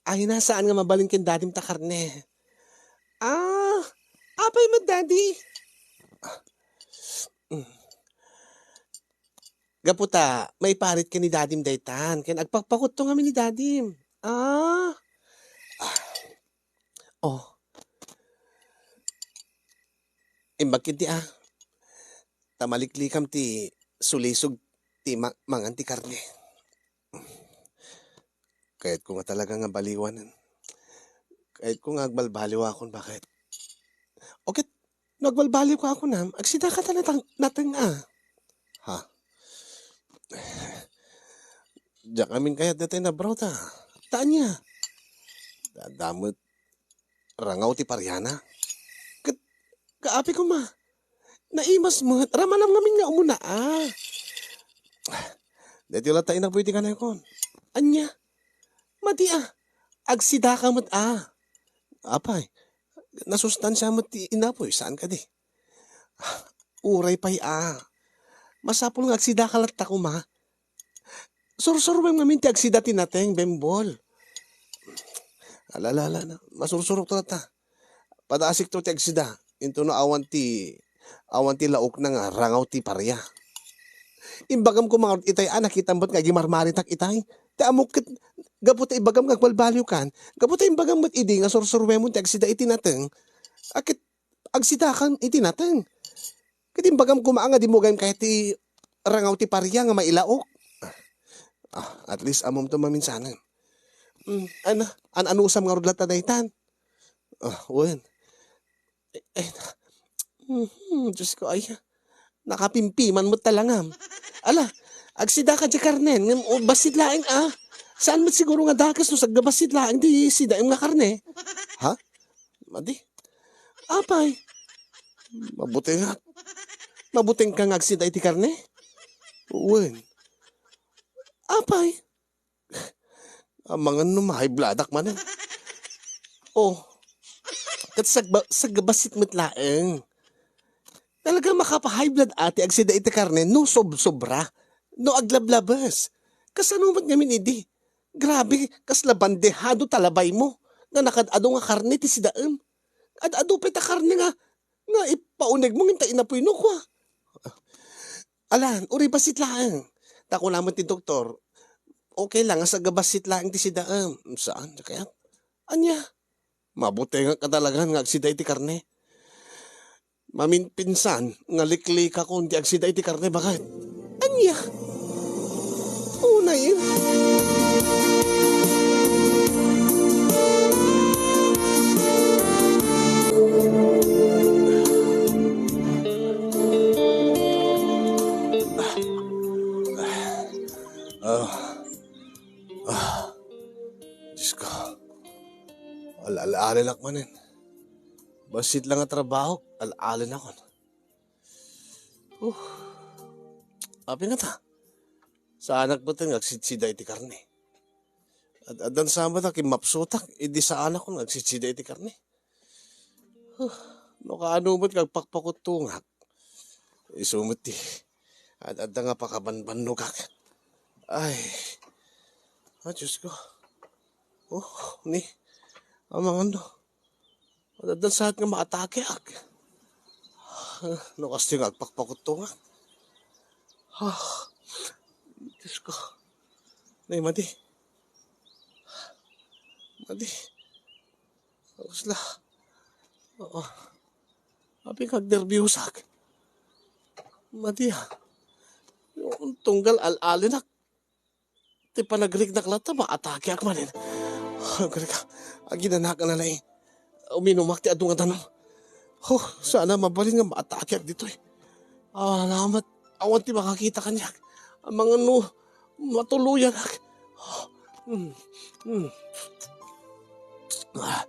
ay na, saan nga mabalin ken Dadim ta karne? Ah, apay met, Daddy? Ah, mm. Gapu ta, maiparit ken ni Dadim daytan, ken agpakpakutto ngamin ni Dadim. Ah. Ah. Oh. Imbag iti, ah. Ta maliklikam ti sulisog ti ma-, mangan ti karne. Kayatko nga talaga nga baliwanen. Kayatko nga agbalbaliwakon, baket? O ket, no agbalbaliwka kunam, agsidaka ta natang-, nateng a. Ha? Diak amin kayat dayta nga nabraw ta. Ta ania? Adda met rangaw ti pariana. Ket, kaapay koma. Naimas met, ramanam ngamin nga umuna a. Daytoy latta inapuy ti kanakon. Ania? Madi a. Agsidaka met a. Apay, nasustansia met ti inapuy, saan kadi? Uray pay a. Masapul nga agsidaka latta koma. Sursuruem ngamin ti agsida ti nateng, Bembol. Ala, ala, ala, ala. Masursurok to latta. Padasikto ti agsida. Intono awan ti, awan ti laokna nga rangaw ti paria. Imbagam koma ngarud itay a, nakitam met nga agimarmaritak itay. Ti ammok ket gapu ta imbagam nga agbalbaliwkan, gapu ta imbagam met idi nga sursuruemon ti agsida iti nateng. A ket agsidakan iti nateng. Ket imbagam koma nga dimmo gayam kayat ti rangaw ti paria nga mailaok. Ah, at least ammom to maminsanen. Mm, ano, an-anusam ngarud latta daytan? Ah, wen. Eh, eh, mhm, Diyos ko, ay, nakapimpiman met talangam. Ala, agsidaka diay karnen, ngem, o, bassit laeng, ah. Saan met siguro nga dakes no sagga bassit laeng ti sidaem nga karne? Ha? Madi? Apay? Mabutengak. Mabutengka nga agsida iti karne? Wen. Apay? Amangan no ma-high blood-ak manen. Oh. Ket sagba-, sagbassit met laeng. Talaga makapa-high blood a ti agsida iti karne no sobsobra, no aglablabes. Kasano met ngamin idi? Grabe, kasla bandehado ta labaymo nga nakad-adu nga karne ti sidaem. Ad-adu pay ta karne nga, nga ipaunegmo ngem ta inapuy no kua. Alan, uray bassit laeng. Ta kuna met ti doktor, okay lang nga sagabassit laeng ti sidaem. Saan, kayat? Ania? Mabutengak a talagan nga agsida iti karne. Maminpinsan nga liklikakon ti agsida iti karne, baket? Ania? Unay. Ah. Ah. Diyos ko. Al-, al-alenak manen. Bassit lang a trabaho, al-alenakon. Uh. Apay ngata? Saanak met nga agsidsida iti karne. Ad-, addan sa met a kimmapsutak, idi saanakon nga agsidsida iti karne. Huh, no kaano met nga agpakpakuttongak. Isu met ti ad-adda nga pakabanbannogak. Ay. Ah, Diyos ko. Oh, ni. Amangan no. Ad-addan sa met nga maatakeak. Ah, no kasta nga agpakpakuttongak. Ah, Diyos ko. Nay, madi. Madi. Kusla. Oo. Apay nga agnerbiosak. Madi, ah. Tunggal al-alenak. Ti panagriknak latta, maatakeak manen. Agriga, aginanak a nalaing. Uminumak ti adu nga danum. Huh, sana mabalin nga maatakeak ditoy. Alamat, awan ti makakita kaniak. Amangan no, matuloyanak. Hmm, hmm. Ah,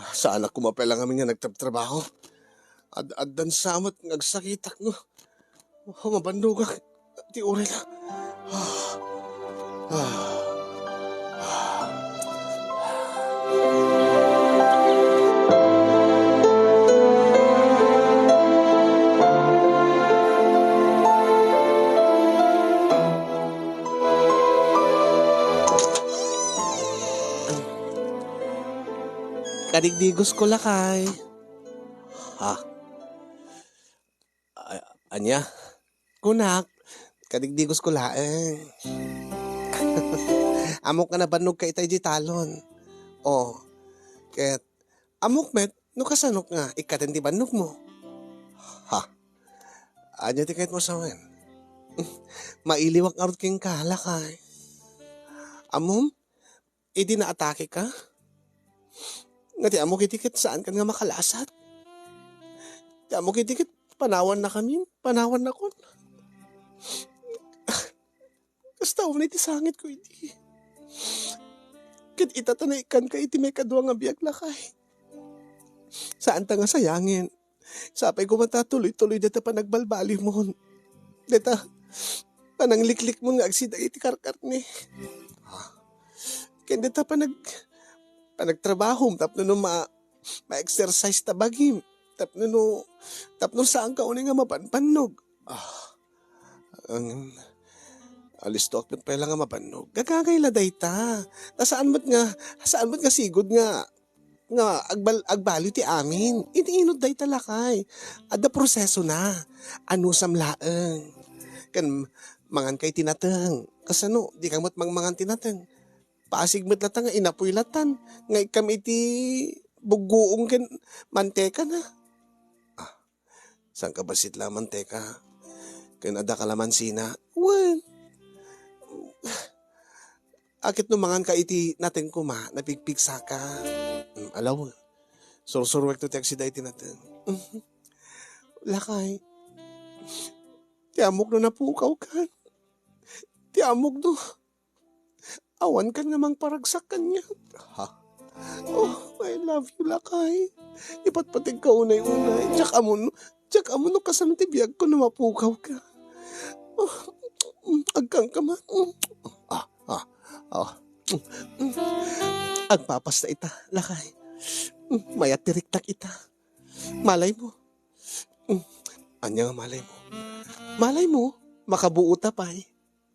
ah, saanak koma pay la ngamin nga nagtrabtrabaho. Ad-, addan sa met nga agsakitak no. Oh, mabannogak ti uray na. Ah. Ah. Digdigos ko, lakay. Ha? A-, ania? Kunak, kadigdigos ko laeng. Ammok nga nabannog ka ita idiay talon. O, ket ammok met no kasanok nga ikkaten ti bannogmo. Ha? Ania ti kayatmo sawen? Mailiwak ngarud kenka, lakay. Ammom, idi naatakeka, nga ti ammok idi ket saankan nga makalasat. Ti ammok idi ket panawannakamin, panawannakon. Kasta unay ti sangitko idi. Ket ita ta naikkanka iti maikadua nga biag, lakay. Saanta nga sayangen. Sapay koma ta tuloy-tuloy dayta panagbalbalimon. Dayta panangliklikmon nga agsida iti karkarne. Ken dayta panag-, panagtrabahom tapno no ma-, ma-exercise ta bagim. Tapno no, tapno saanka unay nga mabanbannog. Ah, ang, alistoak met pay la nga mabannog. Gagagay la dayta. Ta saan met nga, saan met nga sigud nga nga agbal-, agbaliw ti amin. Iti inut dayta, lakay. Adda prosesona. Anusam laeng. Ken manganka iti nateng. Kasano? Dika met mangmangan ti nateng. Pasig met latta nga inapuy latan. Nga ikkam iti buggoong ken mantekana. Ah, Sangkabassit la manteka. Ken adda kalamansina. Wen. Aket no manganka iti nateng koma, napigpigsaka. Mm, alaw. Sursuruekto ti agsida iti nateng. Lakay. Ti ammok no napukawkan. Ti ammok no Awankan nga mangparagsak kaniak. Ha? Oh, I love you, lakay. Ipatpategka unay-unay. Diak ammo no, diak ammo no kasano ti biagko no mapukawka. Oh, mm, agkangka man. Mm. Ah, ah, ah. Mm, mm. Agpapasta ita, lakay. Mm, mayat ti riktak ita. Malaymo. Mm. Ania nga malaymo? Malaymo, makabuota pay.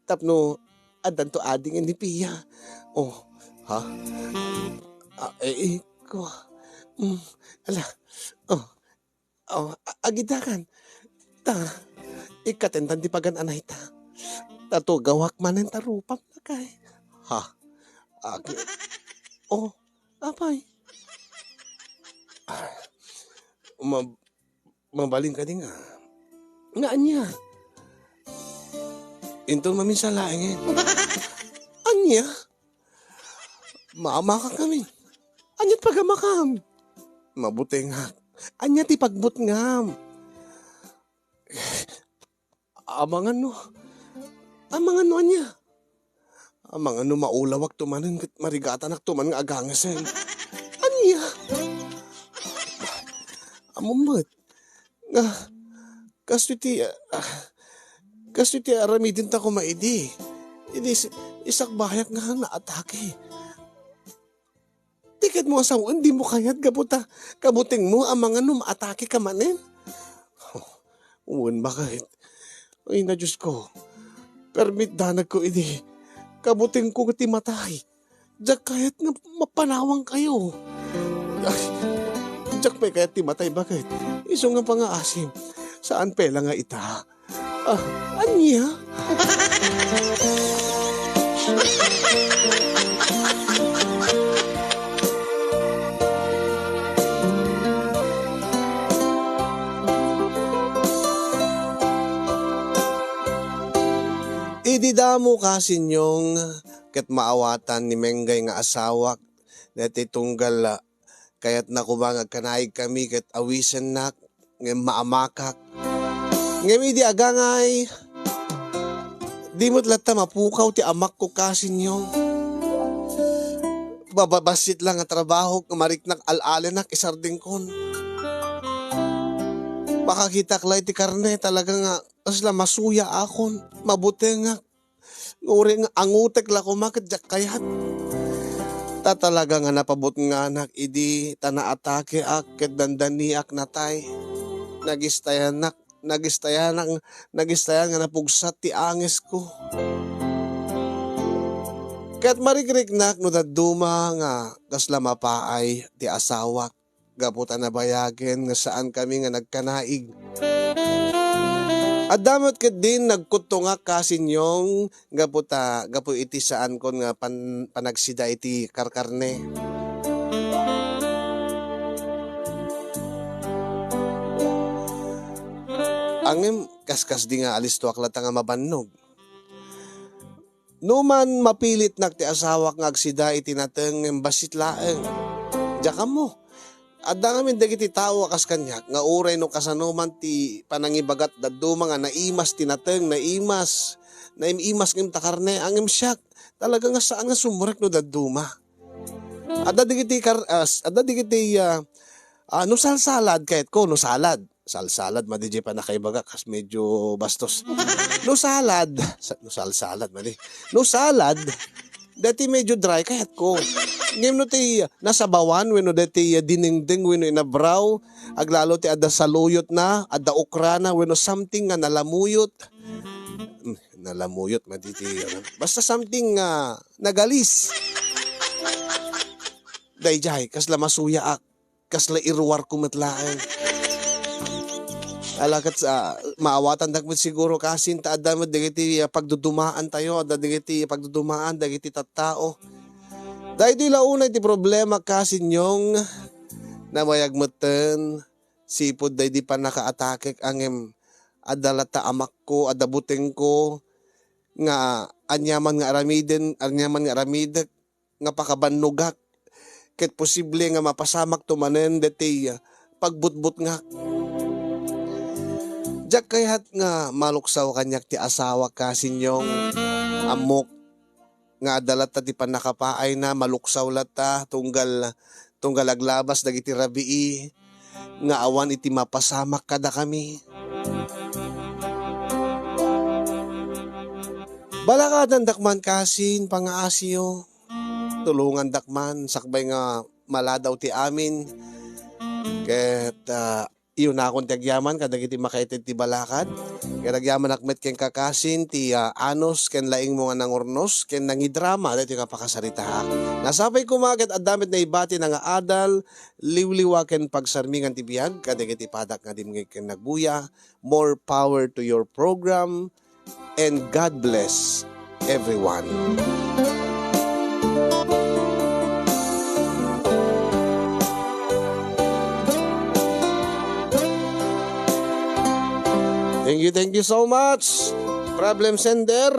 Tapno addanto adingen ni Pia. Oh, ha? Ah, eh, eh, ko. Mm, ala. Oh. Oh, a-, agidakan. Ta, ikkatentan ti pagan-anayta. Ta tugawak manen ta rupam, lakay. Ha? Agi-, oh, apay? Ah, ma-, Mabalin kadi nga, nga ania? Inton maminsan laengen. Ania? Maamakak ngamin. Ania't pagamakam? Mabutengak. Ania ti pagbutngam? Amangan no, amangan no ania? Amangan no maulawakto manen ket marigatanak to man nga agangesen. Ania? Ammom met nga kastoy ti, ah, kastoy ti aramidenta koma idi. Idi is-, isakbayak nga naatake. Ti kayatmo a sawen, dimo kayat gapu ta kabutengmo amangan no maatakeka manen? Oh, wen, baket. Ay, na Diyos ko. Permi ti danagko idi. Kabutengko ti matay. Diak kayat nga mapanawankayo. Ay, diak pay kayat ti matay, baket. Isu nga pangaasim. Saan pay la nga ita? Ah, ania? Idi damo, kasinyong, ket maawatan ni Menggay nga asawak, daytoy tunggal, ah, kayatna koma nga agkanaigkami ket awisennak, ngem maamakak. Ngem idi agangay, di met latta mapukaw ti amakko, kasinyong. Bababassit la nga trabahok nga mariknak al-alenak isardengkon. Makakitak la iti karne, talaga nga kasla masuyaakon, mabutengak. Uray nga angutek la koma ket diak kayat. Ta talaga nga napabutnganak idi ta naatakeak ket dandaniak natay. Nagistayanak, nagistayanak, nagistayan nga napugsat ti angesko. Ket marikriknak no dadduma nga kasla mapaay ti asawak gapu ta nabayagen nga saankami nga nagkanaig. Adda met ketdin nagkuttongak, Kasin Yong, gapu ta, gapu iti saankon nga pan-, panagsida iti karkarne. Ngem kaskasdi nga alistoak latta nga mabannog. No man mapilitnak ti asawak nga agsida iti nateng ngem bassit laeng. Diak ammo. Adda ngamin dagiti tao a kas kaniak nga uray no kasano man ti panangibagat dadduma nga naimas ti nateng, naimas, naim-imas ngem ta karne, ngem siak, talaga nga saan nga sumrek no dadduma. Adda dagiti kar-, ah, s-, adda dagiti, ah, ah, no salsalad, kayatko, no salad. Salsalad, madi jay pannakaibaga, kas medyo bastos. No salad, sa-, no salsalad, madi. No salad, dati medyo dry, kayatko. Ngem no ti nasabawan, wenno dati dinengdeng, wenno inabraw, aglalo ti adda saluyotna, adda okrana, wenno something nga nalamuyot. Hmm, nalamuyot, madi ti, ano. Basta something nga nagalis. Dayjay, kasla masuyaak. Kasla iruarko met laeng. Ala ket sa, maawatandak met siguro, Kasin, ta adda met dagiti, ah, pagdudumaantayo, adda dagiti pagdudumaan dagiti tattao. Daytoy la unay ti problema, Kasin Yong, nabayag metten, sipud daydi pannakaatakek, ngem adda latta amakko, adda butengko, nga aniaman nga aramiden, aniaman nga aramidek, nga pakabannogak, ket posible nga mapasamakto manen daytoy pagbutbutngak. Diak kayat nga maluksaw kaniak ti asawak, Kasin Yong. Ammok nga adda latta ti pannakapaayna, maluksaw latta, tunggal, tunggal aglabas dagiti rabii nga awan iti mapasamak kadakami. Balakadandak man, Kasin, pangaasiyo. Tulongandak man, sakbay nga maladaw ti amin. Ket, ah, iyunakon ti agyaman kadagiti makaited ti balakad. Ket agyamanak met kenka, Kasin, ti, ah, anus ken laingmo nga nangurnos ken nangidrama daytoy nga pakasaritaak. Nasapay koma ket adda met naibati nga adal, liwliwa ken pagsarmingan ti biag kadagiti padak nga dimngeg ken nagbuya. More power to your program. And God bless everyone. Thank you, thank you so much, problem sender.